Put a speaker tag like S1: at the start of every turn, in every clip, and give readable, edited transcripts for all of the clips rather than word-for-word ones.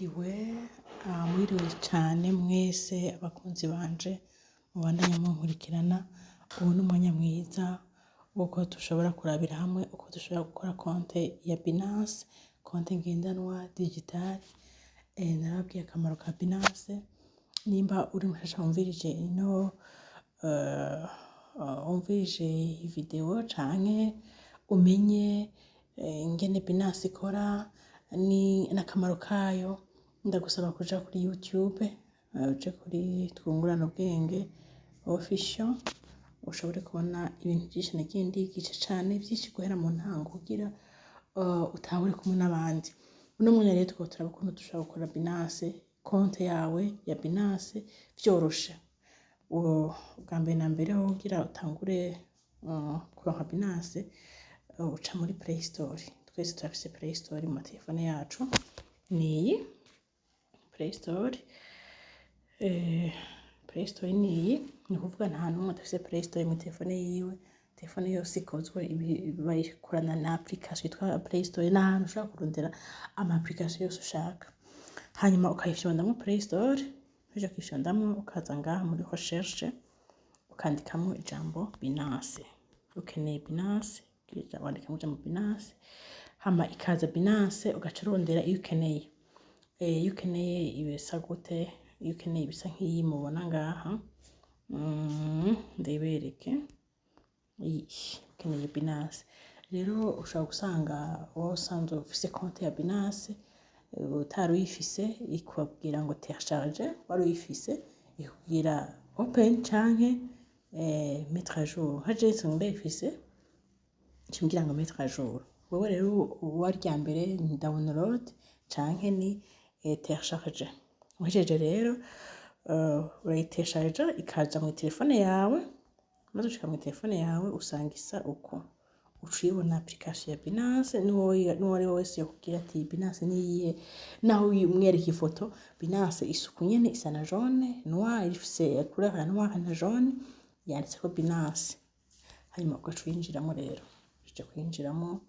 S1: Mwiriwe, mwiriwe cane mwese abakunzi banje mubandanya munkurikirana. Ubu ni umwanya mwiza wuko dushobora kurabira hamwe uko dushobora gukora konte ya Binance, konte ngendanwa digital. Narababwiye akamaro ka Binance. Nimba uri mushasha wumvirije ino wumvirije iyi video canke umenye ingene Binance ikora n'akamaro kayo, ndagusaba kuja kuri YouTube, uje kuri Twungurane Ubwenge Official, ushobore kubona ibintu vyinshi nagiye ndigisha cane vyinshi guhera mu ntango kugira utangure kumwe n'abandi. Uno mwanya rero turiko turaba ukuntu dushobora gukora Binance, konte yawe ya Binance vyoroshe. Ubwa mbere na mbere ho, kugira utangure kuronka Binance, uca muri Play Store. Twese turafise Play Store mu matelefone yacu, niyi Play Store. Play Store niyi, ni ukuvuga nta n'umwe adafise Play Store mu telefone yiwe. Telefone yose ikozwe bayikorana na application yitwa Play Store, ni ahantu ushobora kurondera ama application yose ushaka. Hanyuma ukayifyondamwo Play Store, uhejeje kuyifyondamwo ukaza ngaha muri recherche, ukandikamwo ijambo Binance. Ukeneye Binance, wandikamo ijambo Binance, hama ikaza Binance, ugaca urondera iyo ukeneye. Iyo ukeneye ibisa gute? Iyo ukeneye ibisa nk'iyi mubona ngaha, ndayibereke. Iyi ukeneye Binance rero, ushobora gusanga wowe usanzwe ufise konte ya Binance. Utari uyifise ikubwira ngo télécharger, wari uyifise ikubwira open canke mettre à jour. Nka jewe nsanzwe ndayifise, ica ngo mettre à jour. Wewe rero uwa mbere ni download canke ni télécharger. Uhejeje rero urayitesharija, ikaza mu telefone yawe. Maze gushika mu telefone yawe usanga isa uko, uca uyibona application ya Binance. N'uwo ari we wese yokubwira ati "Binance niyihe?", naho umwereka ifoto, Binance isuku nyene isa na jaune noir, ifise couleur ya noir na jaune, yanditseko Binance. Hanyuma ugaca uyinjiramo rero. Uja kwinjiramo,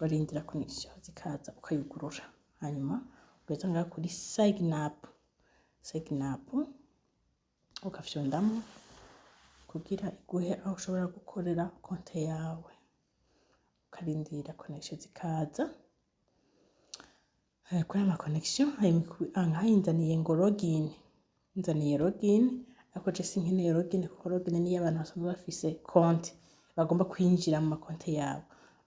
S1: barindira connexion zikaza, ukayugurura, hanyuma ugaza ngaha kuri sign up. Sign up ukafyondamo kugira iguhe aho ushobora gukorera konte yawe, ukarindira connexion zikaza. Kuri ama connexion nkayinzaniye ngo login, nzaniye login, ariko je sinkeneye login kuko login niyo abantu basanzwe bafise konte bagomba kwinjira mu makonte yabo.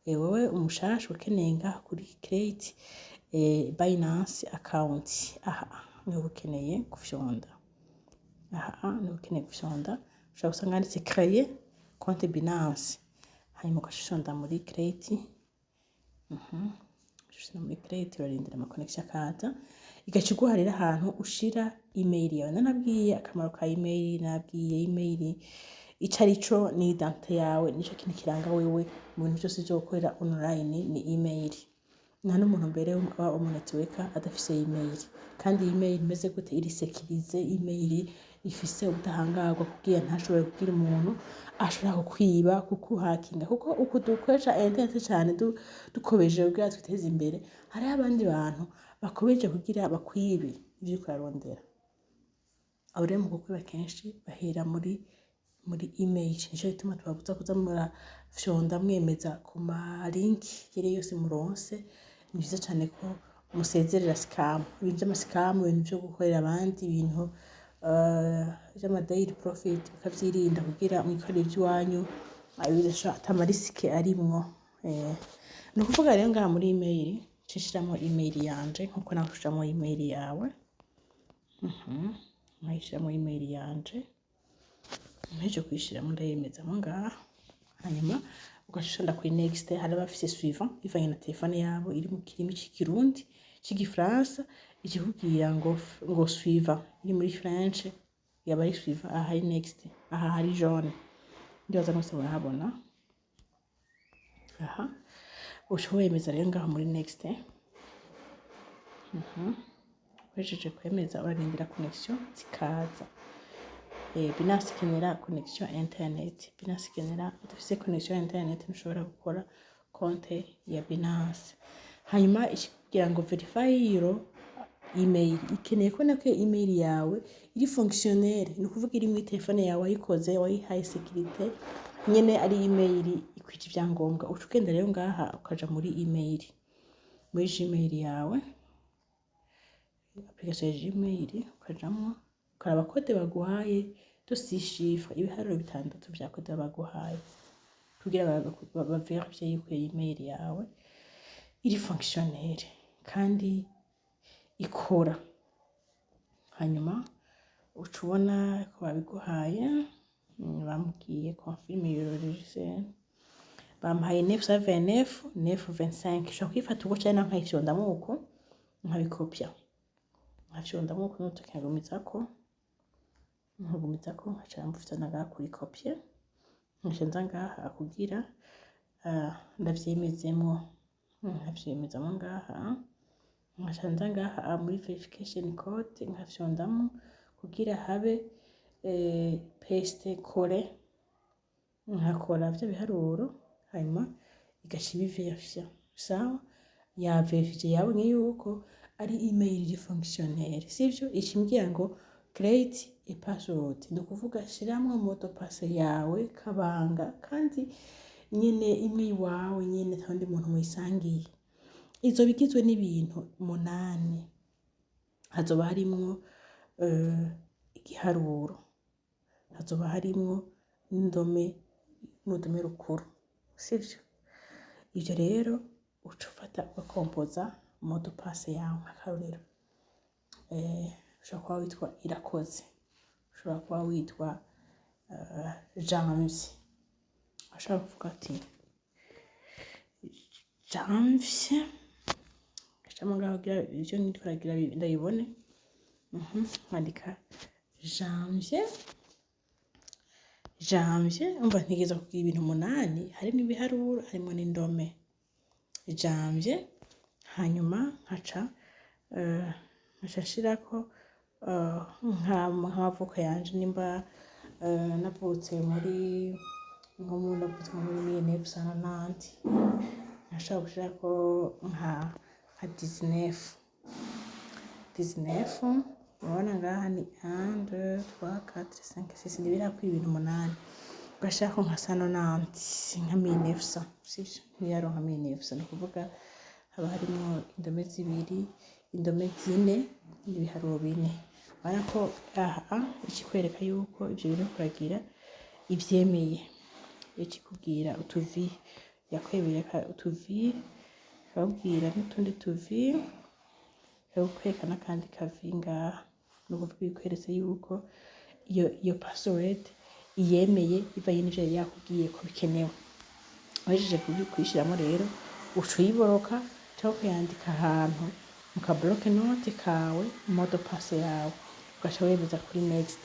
S1: Wewe umushasha ukeneye ngaha kuri create Binance account. Aha niho ukeneye gufyonda, aha niho ukeneye gufyonda. Ushobora gusanga handitse créer compte Binance, hanyuma ugaca ufyonda muri create. Ushira muri create, urarindira ama connexion akaza, igaca iguha rero ahantu ushira email yawe. Nanabwiye akamaro ka email, nabwiye email ico arico: ni identité yawe, nico kintu kiranga wewe mu bintu vyose vyo gukorera online, ni email. Nta n'umuntu mbere aba umu networker adafise email. Kandi email imeze gute? Iri sécurisée, email ifise ubudahangarwa kugira ntashobore kugira umuntu ashobora kukwiba, kukuhakinga, kuko uku dukoresha internet cane dukobeje kugira twiteze imbere, hariho abandi bantu bakobeje kugira bakwibe ivyo uriko urarondera. Abo rero mu kukwiba kenshi bahera muri email. Nico gituma tubabuza kuza murafyonda mwemeza ku ma link yari yose muronse. Ni vyiza cane ko musezerera scam, ibintu vy'ama scam, ibintu vyo gukorera abandi, ibintu vy'ama daily profit, mukavyirinda kugira mwikorere ivy'iwanyu ata ma risque arimwo. Ni ukuvuga rero ngaha muri email nca email yanje nkuko nawe ushiramwo email yawe. Nkayishiramwo email yanje, mpejeje kuyishiramwo ndayemezamwo ngaha, hanyuma ugaca ushonda kuri next. Hari abafise suivant bivanye na telefone yabo iri mu kirimi c'ikirundi, c'igifaransa, ikikubwira ngo suivant, iri muri French yaba ari suivant. Aha hari next, aha hari jaune, ndibaza mwese murahabona. Aha uca wemeza rero ngaho muri next. Uhejeje kwemeza urarindira connexion zikaza. Binance ikenera connexion internet. Binance ikenera, udafise connexion internet ntushobora gukora konte ya Binance. Hanyuma ikikubwira ngo verify your Email ikeneye kubona ko iyo email yawe iri fonctionnelle, ni ukuvuga iri muri telefone yawe, wayikoze, wayihaye sécurité nyene, ari email ikwije ivyangombwa. Uca ugenda rero ngaha, ukaja muri email, muri Gmail yawe, application ya Gmail, ukajamwo, ukaraba code baguhaye de six chiffres, ibiharuro bitandatu vya code baguhaye kugira baverifye yuko iyo email yawe iri fonctionnelle kandi ikora. Hanyuma uca ubona ko babiguhaye. Bambwiye "Confirme your logiciel", bampaye 929 925. Ushobora kuyifata uko canke nkayifyondamwo uko, nkabikopya, nkafyondamwo uko n'urutoki, nkagumizako, nkaca mfyonda ngaha kuri copier, nkaca nza ngaha kugira ndavyemezemwo, nkavyemezamwo ngaha, nkaca nza ngaha muri verification code, nkafyondamwo kugira habe paste, coller, nkakora vya biharuro, hanyuma igaca ibiverifya. Sawa, yaverifye, yabonye yuko ari email iri fonctionnelle, sivyo? Ica imbwira ngo "Create a password", ni ukuvuga shiramwo mot de passe yawe kabanga, kandi nyene imwe iwawe nyene, ata wundi muntu muyisangiye. Izoba igizwe n'ibintu munani: hazoba harimwo igiharuro, hazoba harimwo n'indome n'urudome rukuru, sivyo? Ivyo rero uca ufata ugakompoza mot de passe yawe. Nk'akarorero, ushobora kuba witwa Irakoze, ushobora kuba witwa Janvier, ashobora kuvuga ati Janvier, ngashiramo ngaho kugira ivyo ndiko ndagira ndabibone. Nkandika Janvier, Janvier. Umva, ntegerezwa kugira ibintu umunani, harimwo ibiharuro, harimwo n'indome. Janvier, hanyuma nkaca nshirako nk'amavuko yanje, nimba navutse muri nko muri 1990, nkashobora gushirako nka 19, 19. Urabona ngaha ni 1, 2, 3, 4, 5, 6, ntibirako ibintu umunani. Ugashirako nka cent nonante, nka 1900, sivyo? Ntiyaronka 1900, ni ukuvuga haba harimwo indome zibiri, indome zine n'ibiharuro bine. Urabona ko aha ikikwereka yuko ivyo bintu uriko uragira ivyemeye, ikikubwira utuvi, yakwemerera utuvi, ikakubwira n'utundi tuvi, ikakwereka n'akandi kavi ngaha. Ni ukuvuga ikweretse yuko iyo password iyemeye bivanye n'ivyo yari yakubwiye ko bikenewe. Uhejeje kuyishiramwo rero, uca uyiboroka canke ukayandika ahantu mu ka bloc-notes kawe, mot de passe yawe, ugaca wemeza kuri next.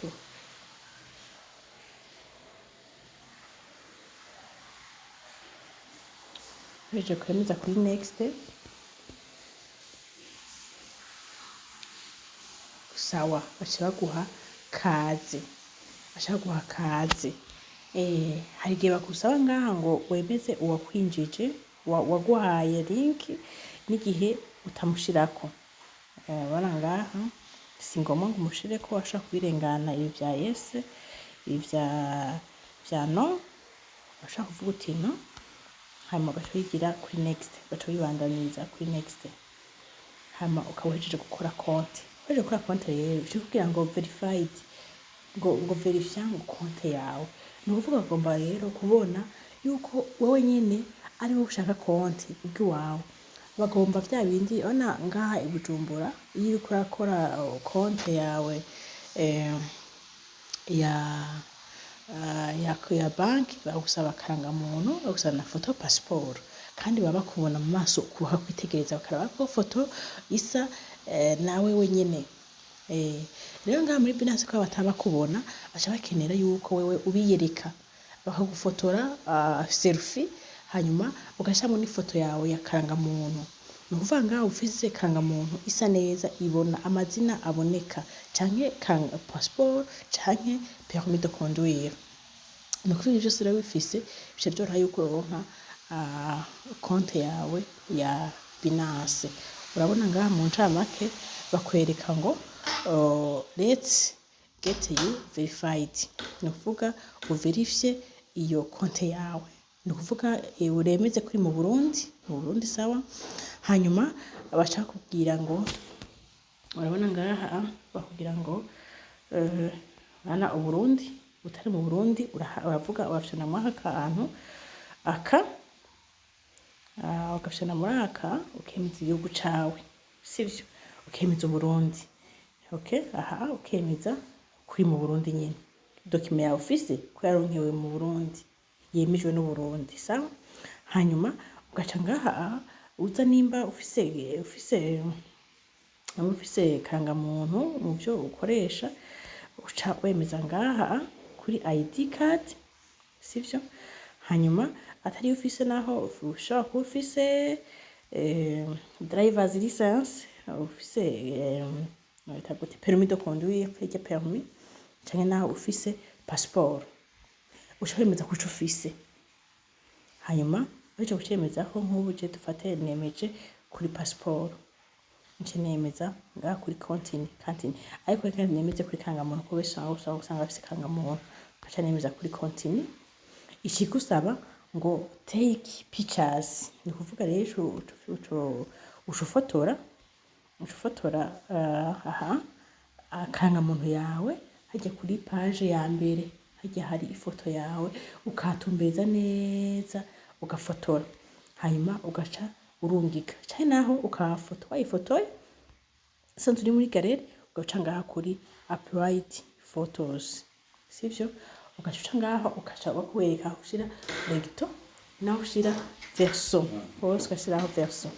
S1: Uhejeje kwemeza kuri next, sawa, baca baguha kaze, baca baguha kaze. Hari igihe bagusaba ngaha ngo wemeze uwakwinjije, waguhaye link, n'igihe utamushirako. Urabona ngaha si ngombwa ngo umushireko, washobora kubirengana ibi vya yes, ibi vya no, urashobora kuvuga uti no, hanyuma ugaca wigira kuri next, ugaca wibandaniriza kuri next, hama ukaba uhejeje gukora konti. Uhejeje gukora konti rero, ica ikubwira ngo verified, ngo verifya ngo konti yawe. Ni ukuvuga bagomba rero kubona yuko wewe nyene ari wowe ushaka konti ubwiwawe. Bagomba vya bindi urabona ngaha i Bujumbura, iyo uriko urakora konti yawe ya banki, bagusaba akarangamuntu, bagusaba na photo passeport, kandi baba bakubona mu maso, bakakwitegereza, bakaraba ko photo isa nawe wenyene. Rero ngaha muri Binance, ko bataba bakubona, baca bakenera yuko wewe ubiyereka, bakagufotora selfie, hanyuma ugashiramwo n'ifoto yawe ya karangamuntu. Ni ukuvuga ngaho ufise karangamuntu isa neza, ibona amazina aboneka, canke passeport, canke permis de conduire. Ni ukuvuga ivyo vyose rero ubifise, bica vyoroha yuko uronka konte yawe ya Binance. Urabona ngaha mu ncamake. Bakwereka ngo "Let's get you verified", ni ukuvuga uverifye iyo konte yawe, ni ukuvuga uremeze ko uri mu Burundi, mu Burundi. Sawa. Hanyuma baca bakubwira ngo, urabona ngaha bakubwira ngo bana Uburundi, utari mu Burundi uravuga, urafyona muri aka kantu aka, ugafyona muri aka, ukemeza igihugu cawe, sivyo? Ukemeza Uburundi, okay. Aha ukemeza kuri mu Burundi nyene, document yawe ufise ko yaronkewe mu Burundi, yemejwe n'Uburundi. Sawa. Hanyuma ugaca ngaha uza, nimba ufise karangamuntu mu vyo ukoresha, uca wemeza ngaha kuri ID card, sivyo? Hanyuma atari ufise naho, ushobora kuba ufise driver's license, ufise bita gute, permis de conduire, irya permis, canke naho ufise passeport, uca wemeza kuco ufise. Hanyuma uhejeje kucemezako, nk'ubu je dufate nemeje kuri passeport, nce nemeza ngaha kuri continue, continue. Ariko reka nemeze kuri karangamuntu, kuko benshi usanga bafise karangamuntu. Nkaca nemeza kuri continue. Ikigusaba ngo "take pictures", ni ukuvuga rero uca ufotora aha akarangamuntu yawe, hajya kuri page ya mbere, hajya hari ifoto yawe, ukahatumbereza neza, ugafotora, hanyuma ugaca urungika. Canke naho ukahafoto wayifotoye usanzwe uri muri galerie, ugaca ngaha kuri upload photos, sivyo? Ugaca uca ngaho, ugaca bakwereka aho ushira recto naho ushira verso, hose ugashiraho verso.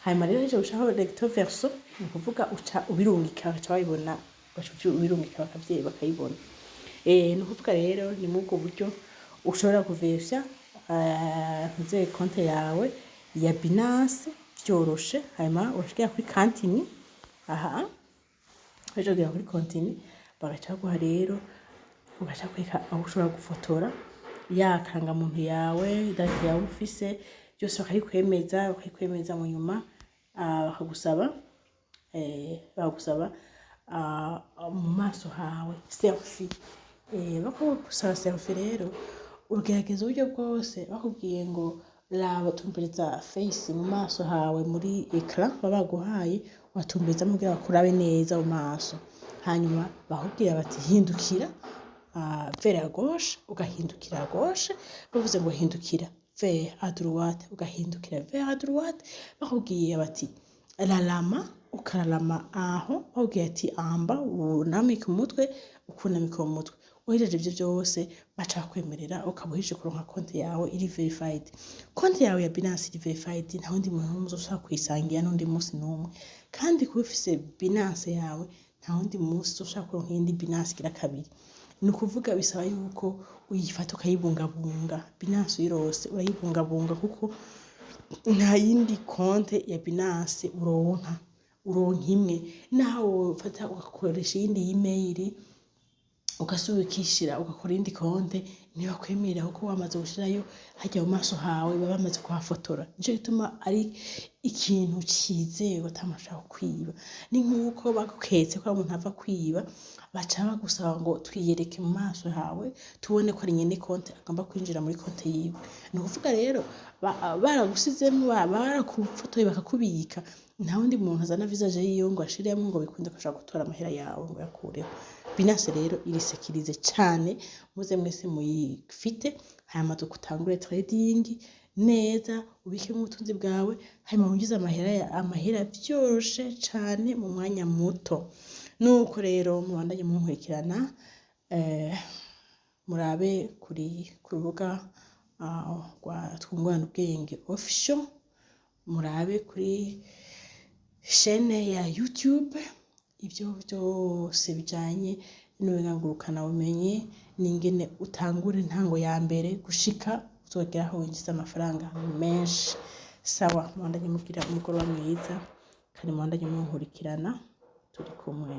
S1: Hanyuma rero uhejeje gushiraho recto verso, ni ukuvuga uca ubirungika, bagaca babibona, ugaca ubirungika bakayibona. Ni ukuvuga rero ni muri ubwo buryo ushobora kuverifya ntuze konte yawe ya Binance vyoroshe. Hanyuma ugashikira kuri continue. Aha uhejeje kugera kuri continue, bagaca baguha rero, ugaca bakwereka aho ushobora gufotora ya karangamuntu yawe, date yawe ufise, byose bakabikwemeza. Mu nyuma bakagusaba mu maso hawe, selfie. Bakagusaba selfie rero, ugerageza uburyo bwose. Bakubwiye ngo raba, tumbereza face mu maso hawe muri écran baba baguhaye, watumberezamo kugira bakurabe neza mu maso. Hanyuma bakubwira bati "Hindukira vers à gauche", ugahindukira à gauche. Bavuze ngo "Hindukira vers à droite", ugahindukira vers à droite. Bakubwiye bati "Rarama", ukararama aho. Bakubwiye ati "Amba wunamike umutwe", ukunamika uwo mutwe. Uhejeje ivyo vyose, baca bakwemerera, ukaba uhejeje kuronka konti yawe iri verified. Konti yawe ya Binance iri verified, nta wundi muntu n'umwe uzosubira kuyisangira n'undi munsi n'umwe. Kandi kuba ufise Binance yawe, nta wundi munsi uzoshobora kuronka iyindi Binance igira kabiri. Ni ukuvuga bisaba yuko uyifata ukayibungabunga. Binance uyirose urayibungabunga, kuko nta yindi konte ya Binance uronka, uronka imwe. Naho wofata ugakoresha iyindi email, ugasubira ukishira, ugakora iyindi konte, ntibakwemerera, kuko wamaze gushirayo harya mu maso hawe, baba bamaze kuhafotora. Nico gituma ari ikintu cizewe, ata muntu ashobora kukwiba. Ni nkuko baguketse ko ari umuntu ava kwiba, baca bagusaba ngo "Twiyereke mu maso hawe, tubone ko ari nyene konte agomba kwinjira muri konte yiwe". Ni ukuvuga rero baragusizemwo, baragufotoye, bakakubika, nta wundi muntu azana visage yiwe ngo ashiremwo ngo bikunde ko ashobora gutora amahera yawe ngo ayakureho. Binance rero iri sécurisée cane. Muze mwese muyifite, hanyuma dutangure trading neza, ubikemwo ubutunzi bwawe, hanyuma winjize amahera vyoroshe cane mu mwanya muto. Nuko rero mubandanye munkurikirana, murabe kuri ku rubuga rwa Twungurane Ubwenge Official, murabe kuri chaîne ya YouTube ivyo vyose bijanye n'ubuhinga ngurukanabumenyi n'ingene utangura intango ya mbere gushika uzogera aho winjiza amafaranga menshi. Sawa, mubandanye mugira umugoroba mwiza, kandi mubandanye munkurikirana, turi kumwe.